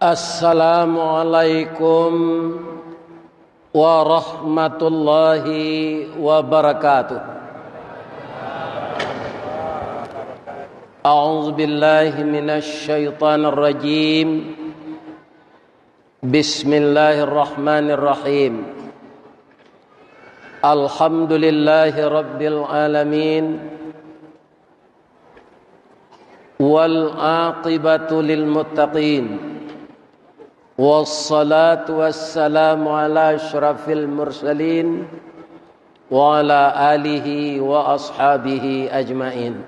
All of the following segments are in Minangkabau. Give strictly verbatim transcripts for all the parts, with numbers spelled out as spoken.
Assalamualaikum warahmatullahi wabarakatuh. A'udzu billahi minasy syaithanir rajim. Bismillahirrahmanirrahim. Alhamdulillahi rabbil alamin. Wal aqibatu lil muttaqin. Wassalatu wassalamu ala asyrafil mursalin wa ala alihi wa ashabihi ajmain.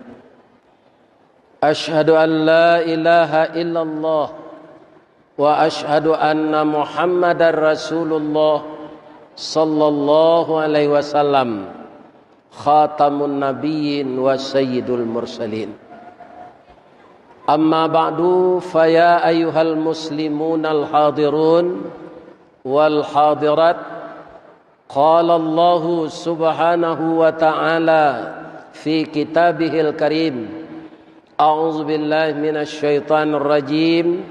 Asyhadu an la ilaha illallah wa asyhadu anna Muhammadar Rasulullah sallallahu alaihi wasallam, khatamun nabiyyin wa sayyidul mursalin. Amma ba'du, fa ya ayyuhal muslimunal hadirun wal hadirat, qala Allahu subhanahu wa ta'ala fi kitabihil karim, a'udzu billahi minasy syaithanir rajim,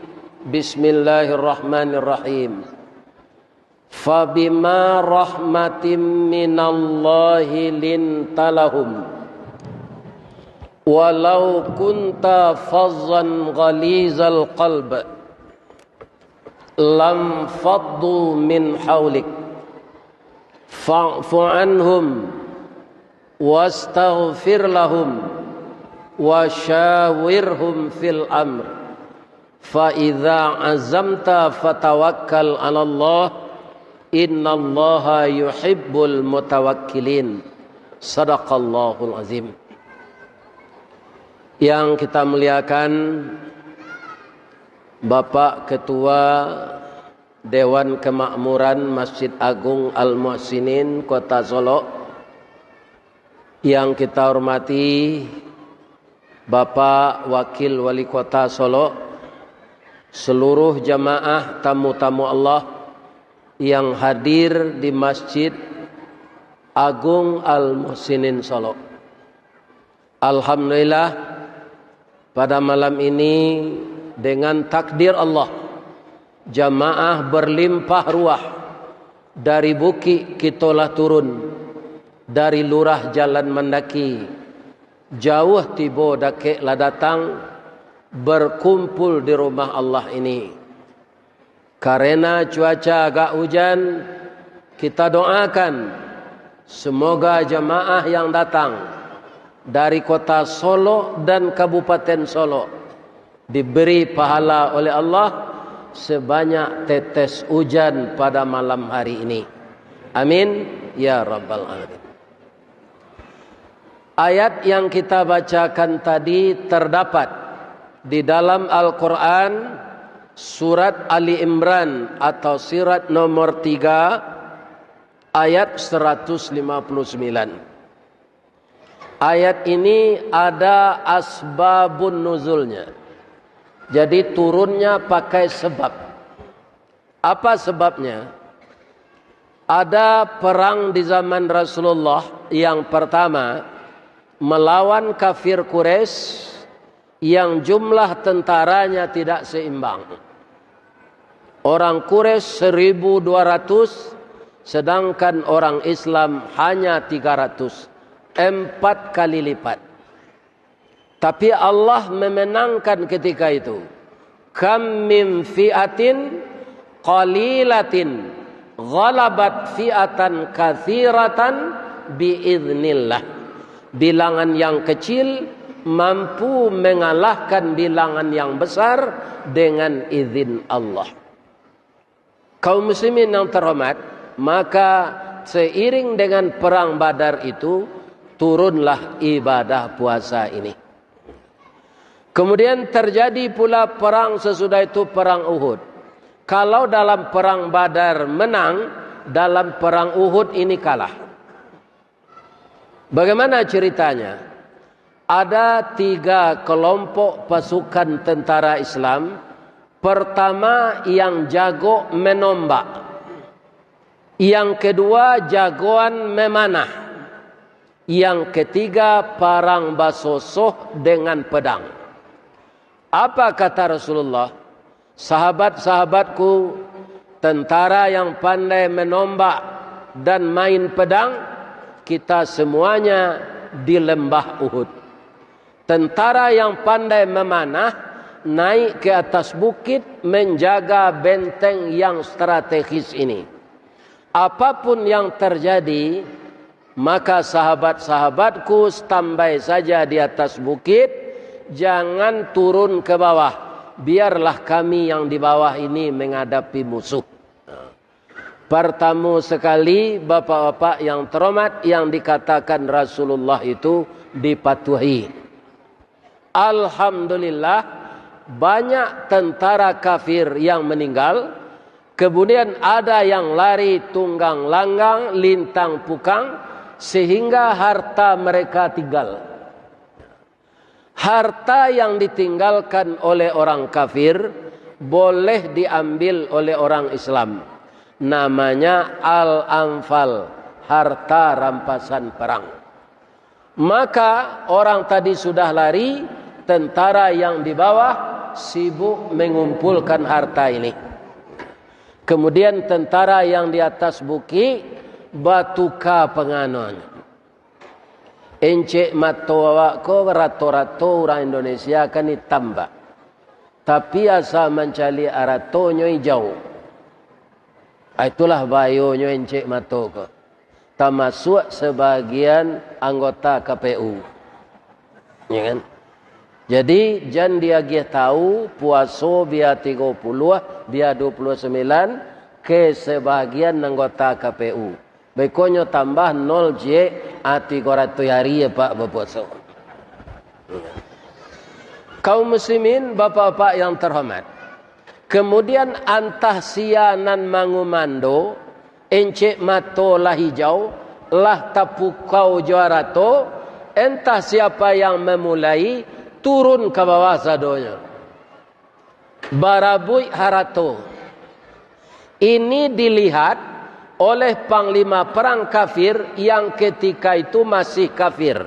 bismillahirrahmanirrahim. Fabima rahmatim minallahi linta lahum, walau kunta fazzan ghalizal qalb, lam faddu min haulik, fa'fu anhum, wastaghfir lahum, wa syawirhum fil amr, fa idza azamta fatawakkal 'alallah, innallaha yuhibbul mutawakkilin. Sadaqallahul azim. Yang kita muliakan, Bapak Ketua Dewan Kemakmuran Masjid Agung Al-Muhsinin Kota Solok, yang kita hormati Bapak Wakil Wali Kota Solok, seluruh jamaah tamu-tamu Allah yang hadir di Masjid Agung Al-Muhsinin Solok. Alhamdulillah, pada malam ini, dengan takdir Allah, jamaah berlimpah ruah dari bukik kito lah turun, dari lurah jalan mandaki, jauah tibo dakek lah datang, berkumpul di rumah Allah ini. Karena cuaca agak hujan, kita doakan semoga jamaah yang datang dari Kota Solok dan Kabupaten Solok diberi pahala oleh Allah sebanyak tetes hujan pada malam hari ini. Amin ya rabbal alamin. Ayat yang kita bacakan tadi terdapat di dalam Al-Quran, surat Ali Imran atau surat nomor tiga, ayat seratus lima puluh sembilan. Ayat ini ada asbabun nuzulnya. Jadi, turunnya pakai sebab. Apa sebabnya? Ada perang di zaman Rasulullah, yang pertama melawan kafir Quraisy yang jumlah tentaranya tidak seimbang. Orang Quraisy seribu dua ratus, sedangkan orang Islam hanya tiga ratus, empat kali lipat. Tapi Allah memenangkan ketika itu. "Kam min fi'atin qalilatin ghalabat fi'atan katsiratan biiznillah." Bilangan yang kecil mampu mengalahkan bilangan yang besar dengan izin Allah. Kaum muslimin yang terhormat, maka seiring dengan perang Badar itu, turunlah ibadah puasa ini. Kemudian terjadi pula perang sesudah itu, perang Uhud. Kalau dalam perang Badar menang, dalam perang Uhud ini kalah. Bagaimana ceritanya? Ada tiga kelompok pasukan tentara Islam. Pertama, yang jago menombak. Yang kedua, jagoan memanah. Yang ketiga, parang basosoh dengan pedang. Apa kata Rasulullah? Sahabat-sahabatku, tentara yang pandai menombak dan main pedang, kita semuanya di lembah Uhud. Tentara yang pandai memanah naik ke atas bukit menjaga benteng yang strategis ini. Apapun yang terjadi, maka sahabat-sahabatku standby saja di atas bukit, jangan turun ke bawah, biarlah kami yang di bawah ini menghadapi musuh. Pertama sekali, bapak-bapak yang terhormat, yang dikatakan Rasulullah itu dipatuhi. Alhamdulillah, banyak tentara kafir yang meninggal, kemudian ada yang lari tunggang langgang, lintang pukang, sehingga harta mereka tinggal. Harta yang ditinggalkan oleh orang kafir boleh diambil oleh orang Islam. Namanya Al-Anfal, harta rampasan perang. Maka orang tadi sudah lari, tentara yang di bawah sibuk mengumpulkan harta ini. Kemudian tentara yang di atas bukik batuka panganonyo. Encek mato awak ko rato-rato urang Indonesia kan itam, Pak. Tapi asa mancaliak aratonyo ijau. Ah, itulah bahayonyo encek mato ko. Tamasuak sabagian anggota K P U. Ya kan? Jadi, jan diagiah tahu, puaso bia tigo puluah, bia dua puluah sambilan, ke sabagian anggota K P U. Beko nyo tambah nol ciek, ah, tigo ratuih hari, ya, Pak, bapuaso. Kaum muslimin, bapak-bapak yang terhormat. Kemudian, antah sia nan mangumando, encek mato lah ijau, lah tapukau jo arato, entah siapa yang memulai, turun ka bawah sadonyo. Barabuik harato. Ini dilihat oleh panglima perang kafir yang ketika itu masih kafir.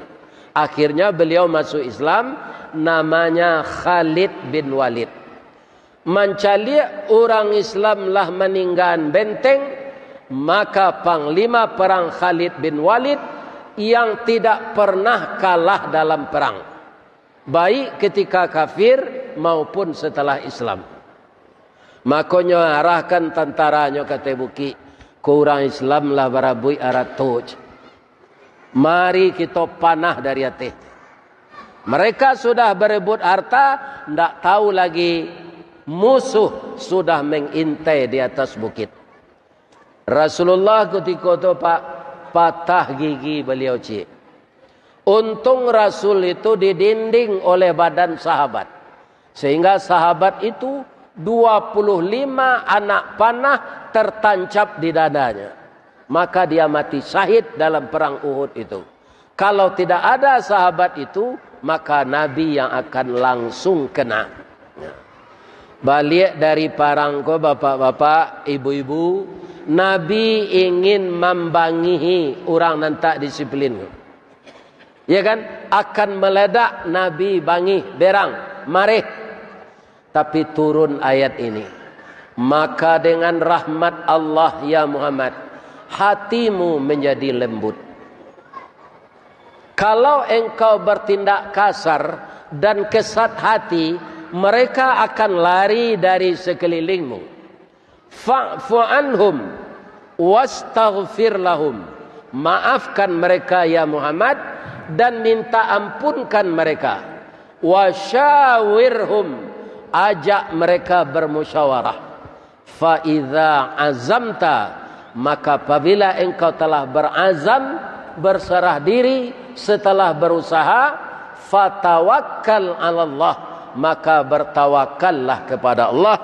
Akhirnya beliau masuk Islam, namanya Khalid bin Walid. Mancaliak urang Islam lah maninggaan benteng, maka panglima perang Khalid bin Walid yang tidak pernah kalah dalam perang, baik ketika kafir maupun setelah Islam. Makonyo arahkan tantaranyo ka ateh bukik, ko urang Islam lah barabuik arato. Mari kito panah dari ateh. Mereka sudah berebut harta, ndak tahu lagi musuh sudah mengintai di atas bukit. Rasulullah kutiko tu, Pak, patah gigi baliau ciek. Untung Rasul itu didinding oleh badan sahabat. Sehingga sahabat itu, dua puluh lima anak panah tertancap di dadanya. Maka dia mati syahid dalam perang Uhud itu. Kalau tidak ada sahabat itu, maka Nabi yang akan langsung kena. Baliak dari parang ko, bapak-bapak, ibu-ibu, Nabi ingin mambangihi urang nan tak disiplin ko. Ya kan? Akan meledak, Nabi bangih, berang, mareh. Tapi turun ayat ini, "Maka dengan rahmat Allah, ya Muhammad, hatimu menjadi lembut. Kalau engkau bertindak kasar dan kesat hati, mereka akan lari dari sekelilingmu. Fa'fu anhum wastaghfir lahum." Maafkan mereka, ya Muhammad, dan minta ampunkan mereka. "Wa syawirhum," ajak mereka bermusyawarah. "Fa idza azamta," maka apabila engkau telah berazam, berserah diri, setelah berusaha, "fatawakkal 'alallah," maka bertawakallah kepada Allah.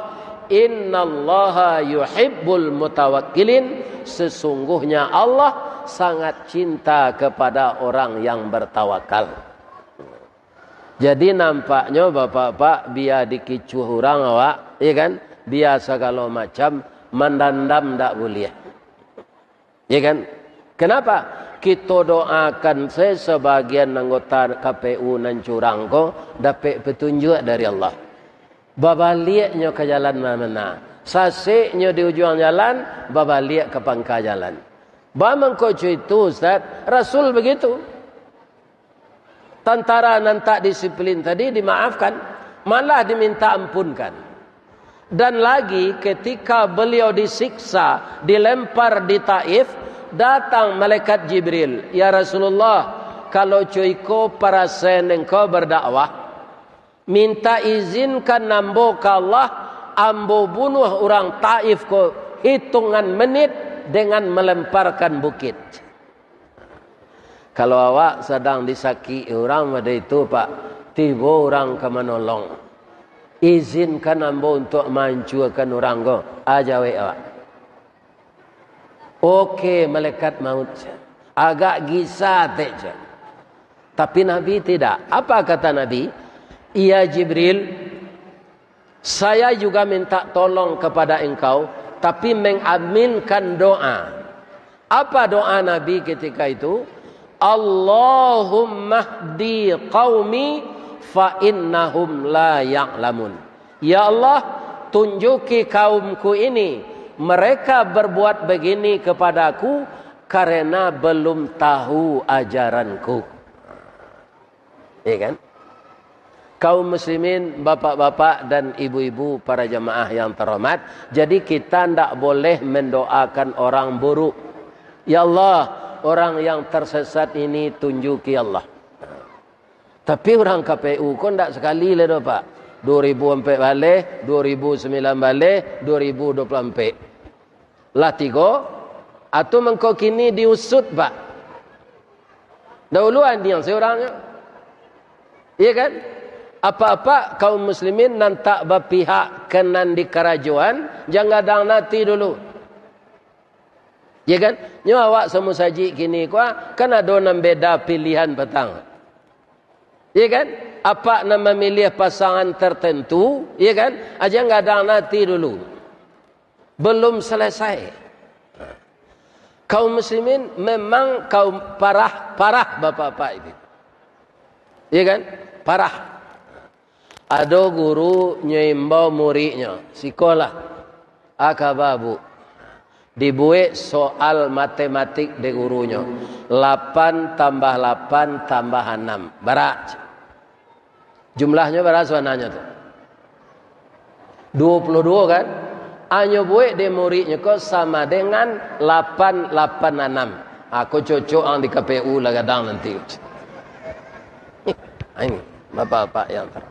"Innallaha yuhibbul mutawakkilin," sesungguhnya Allah sangat cinta kepada orang yang bertawakal. Jadi, nampaknyo, bapak-bapak, bia dikicuah urang awak, ya kan? Bia sagalo macam, mandandam ndak buliah. Ya kan? Kenapa? Kito doakan se-, sebagian anggota K P U nan curang ko dapek petunjuk dari Allah. Babaliaknyo ka jalan nan bana. Saseknyo di ujuang jalan, babaliak ka pangka jalan. Ba mangko co itu, Ustaz? Rasul begitu. Tantara nan tak disiplin tadi dimaafkan, malah diminta ampunkan. Dan lagi, ketika beliau disiksa, dilempar di Taif, datang malaikat Jibril, "Ya Rasulullah, kalau co iko parasaian engkau berdakwah, minta izinkan ambo ka Allah, ambo bunuh urang Taif ko hitungan menit dengan melemparkan bukit." Kalau awak sadang disakik urang pado itu, Pak, tibo urang ka manolong, izinkan ambo untuak maancuakan urang ko, a jawek awak. Oke, malaikat maut, agak gisa atek, cak. Tapi Nabi tidak. Apa kata Nabi? "Ya Jibril, saya juga minta tolong kepada engkau, tapi mengaminkan doa." Apa doa Nabi ketika itu? "Allahumma hdi qaumi fa innahum la ya'lamun." "Ya Allah, tunjuki kaumku ini, mereka berbuat begini kepadaku karena belum tahu ajaranku." Iya kan? Kaum muslimin, bapak-bapak dan ibu-ibu, para jamaah yang terhormat, jadi kita ndak boleh mendoakan orang buruk. "Ya Allah, orang yang tersesat ini tunjuki, ya Allah." Tapi urang K P U ko ndak sakali lai doh, Pak. Dua ribu ampek baleh, dua ribu sambilan baleh, dua ribu dua puluh ampek. Lah tigo, atau mangko kini diusut, Pak. Dahulu andiang seorang nyo. Iya kan? Apa-apa kaum muslimin nan tak bapihak ka nan di karajoan, jan gadang ati dulu. Iya kan? Nyo awak samusajik kini ko, kan ado nan beda pilihan patang. Iya kan? Apak nan mamiliah pasangan tertentu, iya kan? Jan gadang ati dulu. Belum selesai. Kaum muslimin memang kaum parah, parah bapak-bapak ini. Iya kan? Parah. Ado guru nyo imbau muridnyo, "Sikolah, a kaba, Bu." Dibuek soal matematik dek gurunyo, lapan tambah lapan tambah anam. Bara? Jumlahnyo bara sabananyo tu? Duo puluah duo kan? A nyo buek dek muridnyo ko sama dengan lapan lapan anam. A, ko cocok ang di K P U lah gadang nanti. Ini, bapak-bapak yang ter-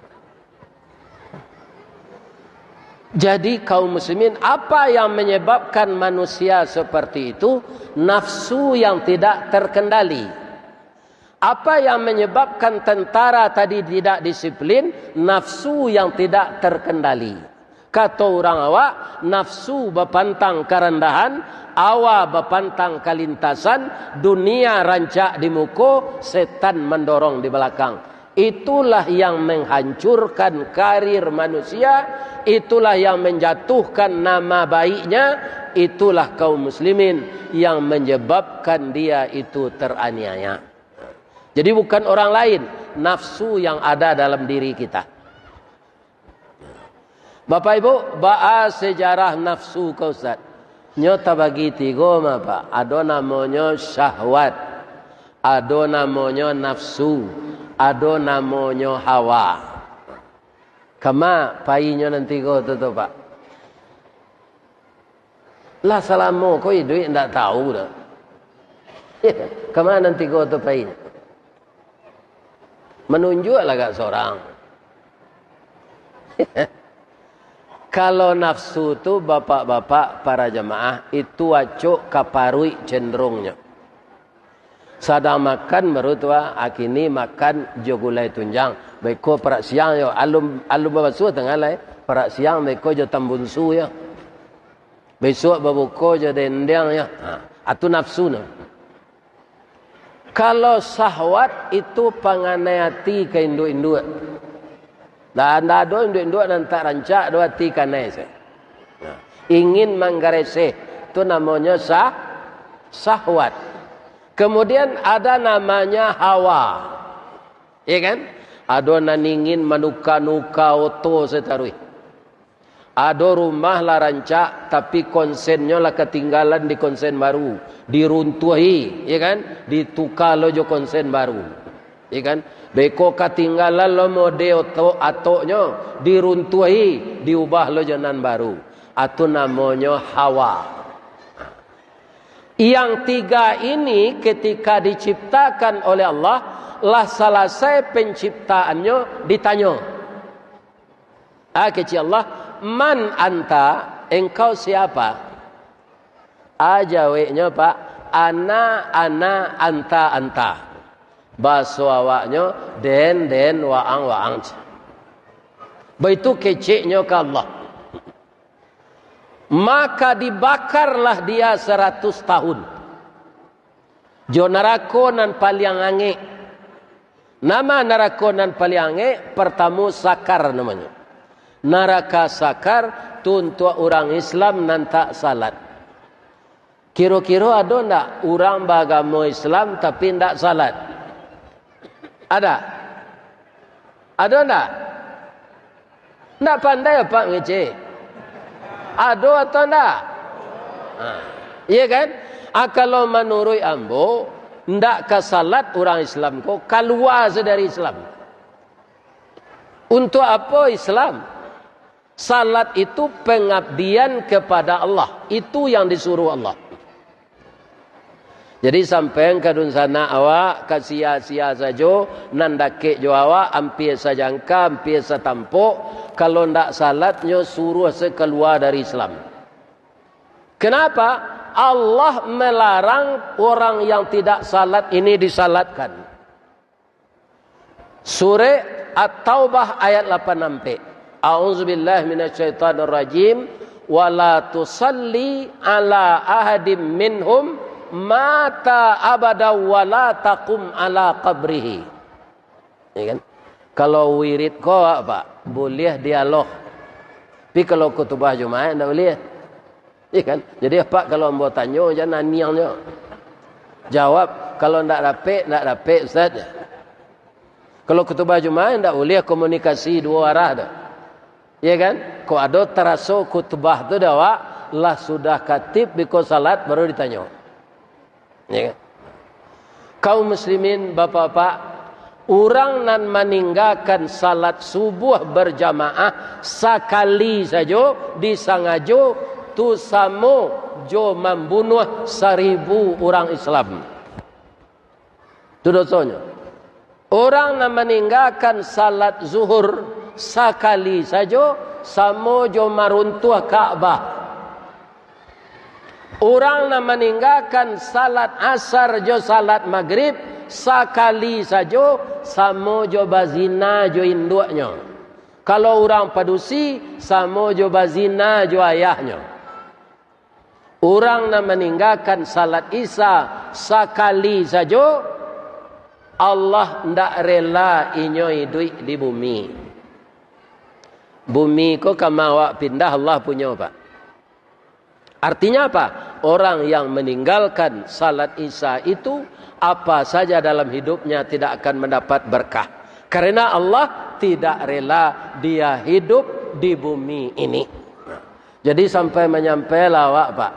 Jadi, kaum muslimin, apa yang menyebabkan manusia seperti itu? Nafsu yang tidak terkendali. Apa yang menyebabkan tentara tadi tidak disiplin? Nafsu yang tidak terkendali. Kato urang awak, nafsu bapantang karandahan, awa bapantang kalintasan, dunia rancak di muko, setan mandorong di balakang. Itulah yang menghancurkan karir manusia, itulah yang menjatuhkan nama baiknya, itulah kaum muslimin yang menyebabkan dia itu teraniaya. Jadi bukan orang lain, nafsu yang ada dalam diri kita. Bapak Ibu, baa sejarah nafsu ko, Ustaz? Nyo tabagi tigo mah, Pak. Ado namonyo syahwat, ado namonyo nafsu, ado namonyo hawa. Kama painyo nan tigo tu, tu, Pak? Lah salamo ko iduik ndak tahu doh. Kama nan tigo tu painyo? Manunjuak lah agak sorang. Kalau nafsu tu, bapak-bapak, para jamaah, itu acok ka paruik cenderungnyo. Sadang makan baru tu, ah, kini makan jo gulai tunjang. Baiko parak siang yo, alun, alun babasuah tangan lai. Parak siang baiko jo tambunsu yo. Bisuak babuko jo dendeng yo. Ha, atu nafsu no. Kalau syahwat itu panganai ati ka induak-induak. Ndak, ndak ado induak-induak nan tak rancak do ati kanai se. Nah, ingin manggareseh, tu namonyo sah-, syahwat. Kemudian ada namanya hawa. Ya kan? Ado nan ingin manuka-nuka oto se taruih. Ado rumah lah rancak, tapi konsennyo lah katinggalan di konsen baru. Diruntuahi, ya kan? Dituka lo jo konsen baru. Ya kan? Beko katinggalan lo mode otok, atoknyo, diruntuahi, diubah lo jo nan baru. Atu namonyo hawa. Yang tiga ini ketika diciptakan oleh Allah, lah salasai penciptaannyo ditanyo. Ah, kecek Allah, "Man anta, engkau siapa?" Ah, jaweknyo, Pak, "Ana, ana, anta, anta." Baso awaknyo, "Den, den, waang, waang." Baitu keceknyo ka Allah. Maka dibakarlah dia saratus tahun. Jo narako nan paliang angek. Nama narako nan paliang angek? Partamo, Sakar namonyo. Naraka Sakar tu untuak urang Islam nan tak salat. Kiro-kiro ado ndak urang baagamo Islam tapi ndak salat? Ada? Ado ndak? Ndak pandai apak ngecek? Ado atau ndak? Ha. Iya kan? Ah, kalau manuruik ambo, ndak ka salat urang Islam ko, kalua se dari Islam. Untuk apo Islam? Salat itu pengabdian kepada Allah. Itu yang disuruh Allah. Jadi, sampaian ka dunsanak awak, ka sia-sia sajo, nan dakek jo awak, ampia sajangka, ampia satampok, kalau ndak salat, nyo suruah se kalua dari Islam. Kenapa? Allah melarang orang yang tidak salat ini disalatkan. Surah At-Taubah ayat lapan ampek. A'udzubillahi minasyaitonirrajim. "Wa la tusalli ala ahadim minhum mata abada wa la taqum ala qabrihi." Ya kan? Kalau wirid ko, Pak, boleh dialog. Tapi kalau khutbah Jumaat, ndak boleh. Iya kan? Jadi, apak kalau ambo tanyo, jan aniang nyo. Jawab, kalau ndak dapek, ndak dapek, Ustaz. Kalau khutbah Jumaat, ndak boleh komunikasi duo arah tu. Iya kan? Kok ado taraso khutbah tu dah, awak lah sudah khatib, biko salat, baru ditanyo. Ya kan? Kaum muslimin, bapak-bapak, urang nan maninggakan salat subuh berjamaah sakali sajo disangajo, tu samo jo mambunuah saribu urang Islam. Tu dosonyo. Urang nan maninggakan salat zuhur sakali sajo, samo jo maruntuah Ka'bah. Urang nan maninggakan salat asar jo salat magrib sakali sajo, samo jo bazina jo induaknyo. Kalau urang padusi, samo jo bazina jo ayahnyo. Urang nan maninggakan salat Isya sakali sajo, Allah ndak rela inyo iduik di bumi. Bumi ko kama awak pindah, Allah punyo, Pak. Artinya apa? Orang yang meninggalkan salat Isya itu, apa saja dalam hidupnya tidak akan mendapat berkah. Karena Allah tidak rela dia hidup di bumi ini. Jadi, sampai manyampai lah awak, Pak,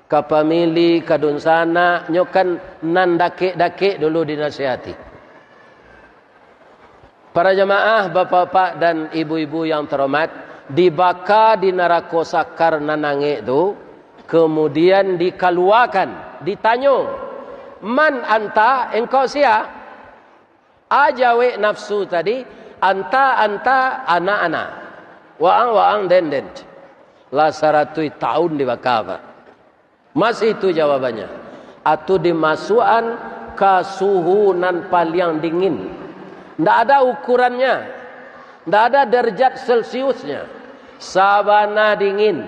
ka pamili, ka dunsanak, nyo kan nan dakek-dakek dulu dinasihati. Para jamaah, bapak-bapak dan ibu-ibu yang terhormat, dibaka di narako Sakar nan angek tu, kemudian dikaluakan, ditanyo, "Man anta, engkau sia?" A jawek nafsu tadi, "Anta, anta, ana, ana. Waang, waang, den, den." Lah saratuih tahun dibaka, Pak. Masih itu jawabannyo. Atu dimasuakan ka suhu nan paliang dingin. Ndak ada ukurannyo. Ndak ada derajat Celsiusnyo. Sabana dingin.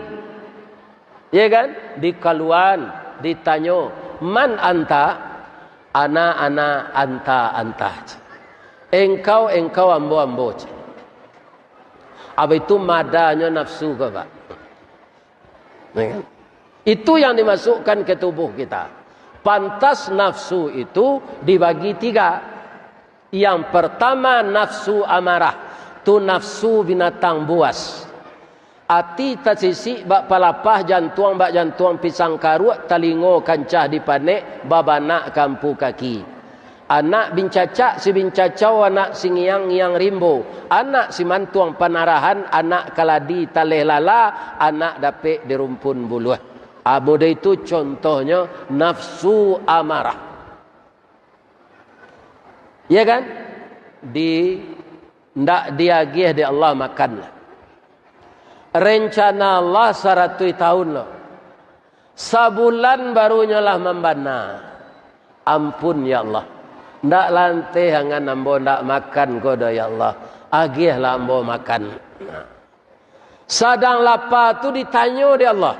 Ya kan? Dikaluan, ditanyo, "Man anta?" "Ana, ana, anta, anta." "Engkau, engkau, ambo, ambo." Abih itu madanyo nafsu ko, Pak. Ya kan? Itu yang dimasukkan ke tubuh kita. Pantas nafsu itu dibagi tiga. Yang pertama, nafsu amarah. Tu nafsu binatang buas. Ati tasisik bak palapah, jantuang bak jantuang pisang karuak, talingo kancah dipanek, babanak ka ampu kaki. Anak bincacak si bincacau, anak si ngiang-ngiang rimbo, anak si mantuang panarahan, anak kaladi taleh lala, anak dapek di rumpun buluah. Amudah itu contohnyo nafsu amarah. Ya kan? Di, ndak diagiah dek Allah makan. Rencana Allah saratuih tahun lo. Sabulan barunyo lah mambana. Ampun, ya Allah. Ndak lanteh angan ambo ndak makan ko doh, ya Allah. Agiahlah ambo makan. Nah. Sadang lapa tu ditanyo dek Allah.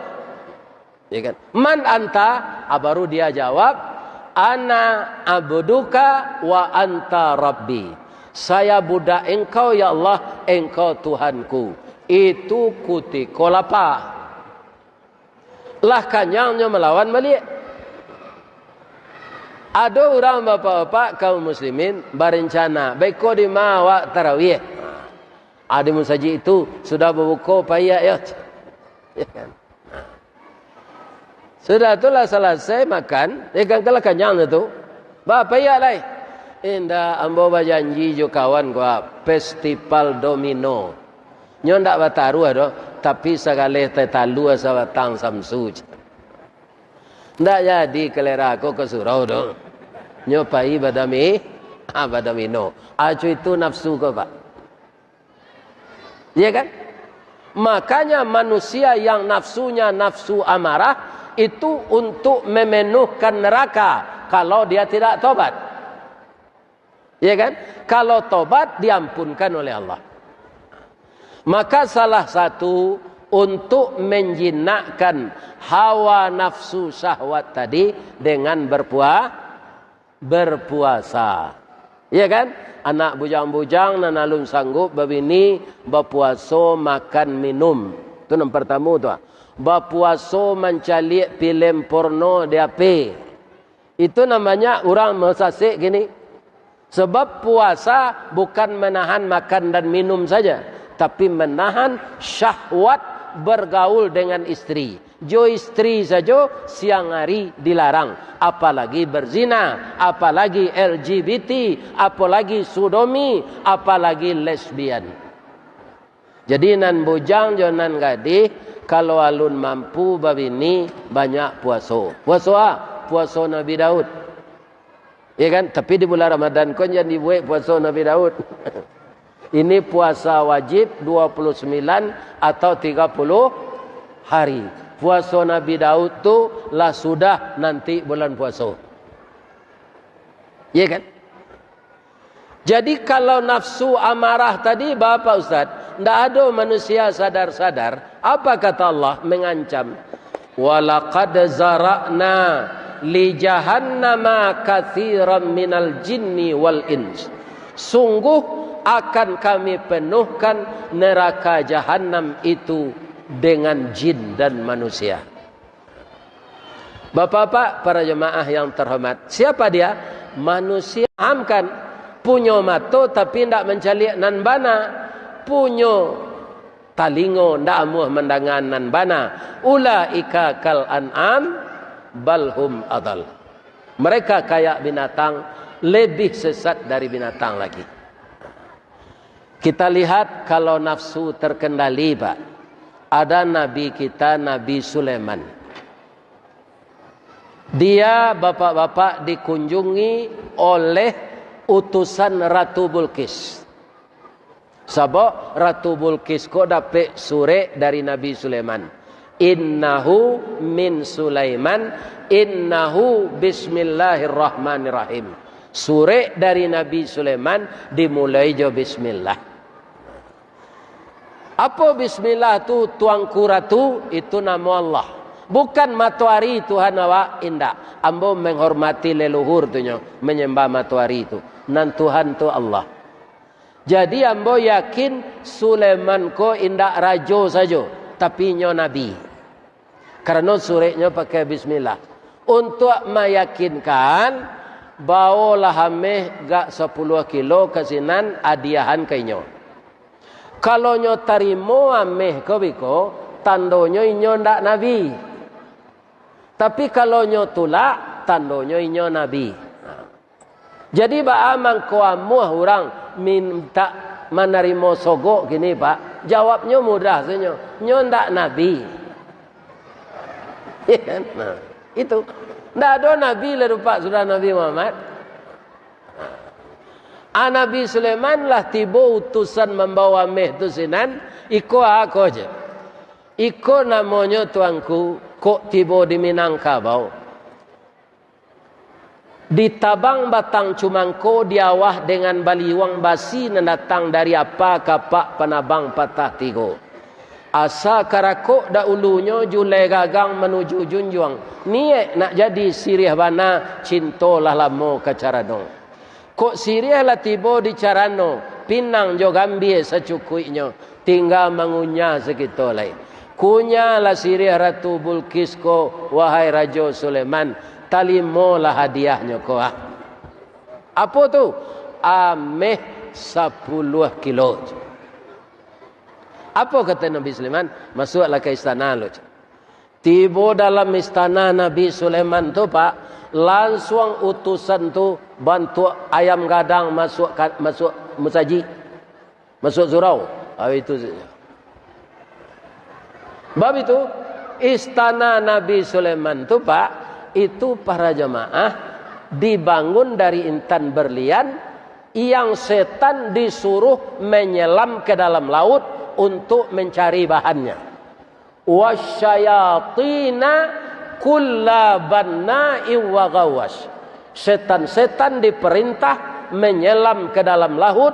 Ya kan? "Man anta?" Ah, baru dia jawab, "Ana abduka wa anta rabbi." "Saya budak Engkau, ya Allah, Engkau Tuhanku." Itu kutiko lapa. Lah kanyang nyo malawan baliak. Ado urang bapak-bapak kaum muslimin barencana, "Beko di ma awak tarawih?" Ah, di musajik itu, sudah babuko, paiak yo. Ya kan? Sudah tu lah salasai makan, ya kan, kalah kanyang tu. Ba, paiak lai. "Indak, ambo bajanji jo kawan ko, festival domino." Nyo ndak bataruah doh, tapi sagaleh teh talua sabatang samsu. Ndak jadi kalera ko ka surau doh. Nyo pai badami-, ah, badomino. Acu itu nafsu ko, Pak. Iya kan? Makanya manusia yang nafsunya nafsu amarah itu untuk memenuhkan neraka kalau dia tidak tobat. Iya kan? Kalau tobat, diampunkan oleh Allah. Maka salah satu untuk menjinakkan hawa nafsu syahwat tadi dengan berpua-, berpuasa. Iya kan? Anak bujang-bujang nan alun sanggup babini, bapuaso makan minum. Tu nan partamo tu, ah. Bapuaso mancaliak pilem porno di H P. Itu namanya urang masasek kini. Sebab puasa bukan menahan makan dan minum saja, tapi menahan syahwat bergaul dengan istri. Jo istri sajo siang hari dilarang, apalagi berzina, apalagi L G B T, apalagi sodomi, apalagi lesbian. Jadi, nan bujang jo nan gadih, kalau alun mampu babini, banyak puaso. Puaso a? Puaso Nabi Daud. Ya kan? Tapi di bulan Ramadan ko jan dibuek puaso Nabi Daud. Ini puasa wajib dua puluh sembilan atau tiga puluh hari. Puaso Nabi Daud tu lah sudah nanti bulan puaso. Ya kan? Jadi, kalau nafsu amarah tadi, Bapak Ustaz, ndak ado manusia sadar-sadar, apa kata Allah mengancam? "Walaqad zara'na li jahannama katsiran minal jinni wal ins." Sungguh akan Kami penuhkan neraka Jahannam itu dengan jin dan manusia. Bapak-bapak, para jemaah yang terhormat, siapa dia? Manusia, paham kan? Punyo mato tapi ndak mancaliak nan bana. Punyo talingo ndak amuah mandanga nan bana. Ulaika kal an'am bal hum adal. Mereka kayak binatang, lebih sesat dari binatang lagi. Kita lihat kalau nafsu terkendali, Pak. Ada nabi kita, Nabi Sulaiman. Dia, bapak-bapak, dikunjungi oleh utusan Ratu Bulqis. Sabab Ratu Bulqis ko dapek surek dari Nabi Sulaiman. "Innahu min Sulaiman, innahu bismillahirrahmanirrahim." Surek dari Nabi Sulaiman dimulai jo bismillah. Apo bismillah tu, Tuanku Ratu? Itu namo Allah. Bukan matoari Tuhan awak, indak. Ambo menghormati leluhur tu nyo, menyembah matoari tu. Nan Tuhan tu Allah. Jadi, ambo yakin Sulaiman ko indak rajo sajo, tapi inyo nabi. Karano sureknyo pakai bismillah. Untuak mayakinkan, bawolah ameh gak sapuluah kilo ka sinan, adiahan ka inyo. Kalau nyo tarimo ameh ko biko, tandonyo inyo ndak nabi. Tapi kalau nyo tulak, tandonyo inyo nabi. Nah. Jadi, baa mangko amuah urang mintak manarimo sogok kini, Pak? Jawabnyo mudah sajo, nyo ndak nabi. Iya kan? Nah, itu. Ndak ado nabi lah dupak sudah Nabi Muhammad. Ah, Nabi Sulaiman lah tibo utusan mambawa ameh tu sinan, iko ako je. Iko namonyo tuanku, kok tibo di Minangkabau. Ditabang batang cumangko, diawah dengan baliuang basi nan datang dari apa kapak panabang patah tigo. Asa karakok daulunyo, julai gagang manuju junjuang. Niaik nak jadi siriah bana, cinto lah lamo ka carano. Kok siriah lah tibo di carano, pinang jo gambia sacukuiknyo, tingga mangunyah sakito lai. Kunyahlah siriah Ratu Bulkis ko, wahai Rajo Sulaiman, tarimolah hadiahnyo ko, ah. Apo tu? Ameh sapuluah kilo. Apo kata Nabi Sulaiman? Masuaklah ka istana lo. Tibo dalam istana Nabi Sulaiman tu, Pak, lansuang utusan tu bantuak ayam gadang masuak ka, masuak musajik, masuak surau. Ah, itu sajo. Bab itu, istana Nabi Sulaiman tu, Pak, itu para jamaah dibangun dari intan berlian yang setan disuruh menyelam ke dalam laut untuk mencari bahannya. Wasyayatina kulla banna'in wa ghawwas. Setan-setan diperintah menyelam ke dalam laut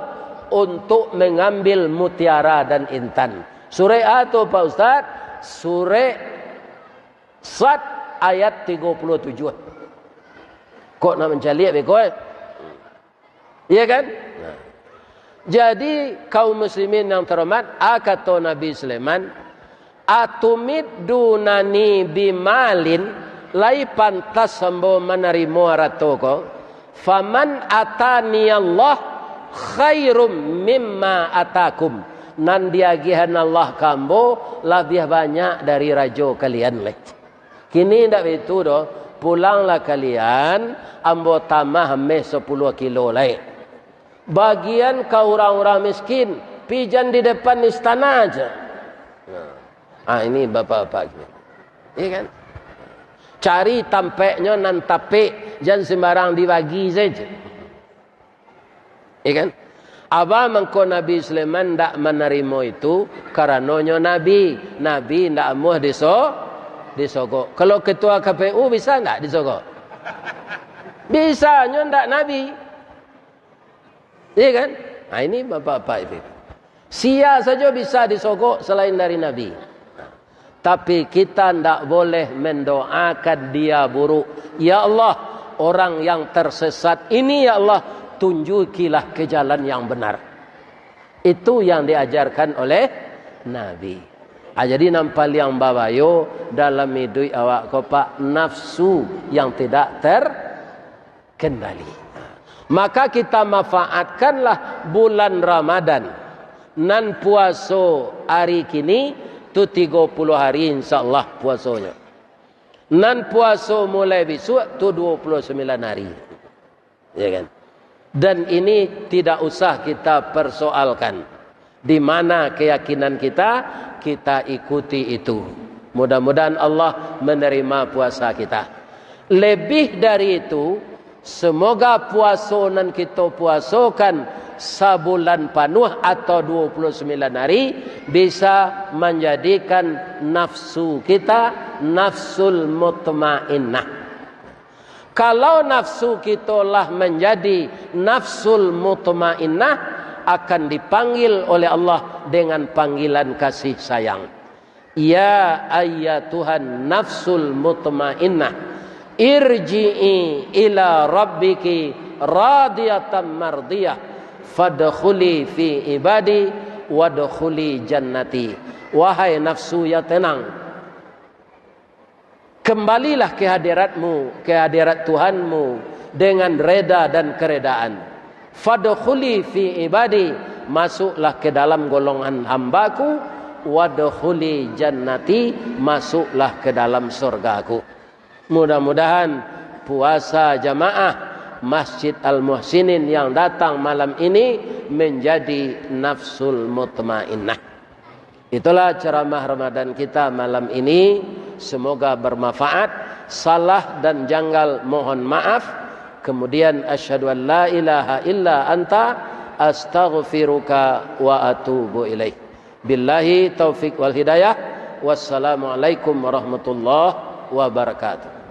untuk mengambil mutiara dan intan. Surek a tu, Pak Ustaz? Surek Sad ayat tigo puluah tujuah. Kok nak mancaliak beko, eh? Iya kan? Nah. Jadi, kaum muslimin yang terhormat, a kato Nabi Sulaiman, "Atumiddunani bimalin, lai pantas ambo manarimo arato ko? Faman ataniyallah khairum mimma atakum." Nan diagiahan Allah ka ambo labiah banyak dari rajo kalian lai. Kini indak baitu doh, pulanglah kalian, ambo tamah ameh sapuluah kilo lai. Bagian ka urang-urang miskin, pi jan di depan istana aja. Nah. Ah, ini bapak-bapak gini. Iya kan? Cari tampeknyo nan tapek, jan sembarang dibagi saja. Iya kan? Aba mangko Nabi Sulaiman ndak manarimo itu, karanonyo nabi. Nabi ndak amuah diso-, disogok. Kalau ketua K P U bisa ndak disogok? Bisa, nyo ndak nabi. Iya kan? Nah, ini bapak-bapak itu. Sia sajo bisa disogok selain dari nabi. Tapi kita ndak boleh mendoakan dia buruk. Ya Allah, orang yang tersesat ini, ya Allah, tunjukilah ke jalan yang benar. Itu yang diajarkan oleh Nabi. Ah, jadi nan paliang babayo dalam iduik awak ko, Pak, nafsu yang tidak ter-, kendali. Maka kita manfaatkanlah bulan Ramadan. Nan puaso ari kini tu tigo puluah hari, insya Allah puasonyo. Nan puaso mulai bisuak tu duo puluah sambilan hari. Ya kan? Dan ini tidak usah kita persoalkan. Di mana keyakinan kita, kita ikuti itu. Mudah-mudahan Allah menerima puasa kita. Lebih dari itu, semoga puaso nan kito puasokan sabulan panuah atau duo puluah sambilan hari bisa manjadikan nafsu kita nafsul mutmainnah. Kalau nafsu kito lah manjadi nafsul mutmainnah, akan dipanggil oleh Allah dengan panggilan kasih sayang. "Ya ayyatuhan nafsul mutmainnah, irji'i ila rabbiki radiyatan mardiyah, fadkhuli fi ibadi, wadkhuli jannati." Wahai nafsu yang tenang, kembalilah ke hadirat-Mu, ke hadirat Tuhanmu dengan reda dan keredaan. "Fadkhuli fi ibadi, masuklah ke dalam golongan hamba-Ku, wadkhuli jannati, masuklah ke dalam surga-Ku. Mudah-mudahan puasa jamaah Masjid Al-Muhsinin yang datang malam ini menjadi nafsul mutmainnah. Itulah ceramah Ramadan kita malam ini. Semoga bermanfaat. Salah dan janggal mohon maaf. Kemudian, asyhadu an la ilaha illa anta, astaghfiruka wa atubu ilaik. Billahi taufik wal hidayah. Wassalamualaikum warahmatullahi wabarakatuh.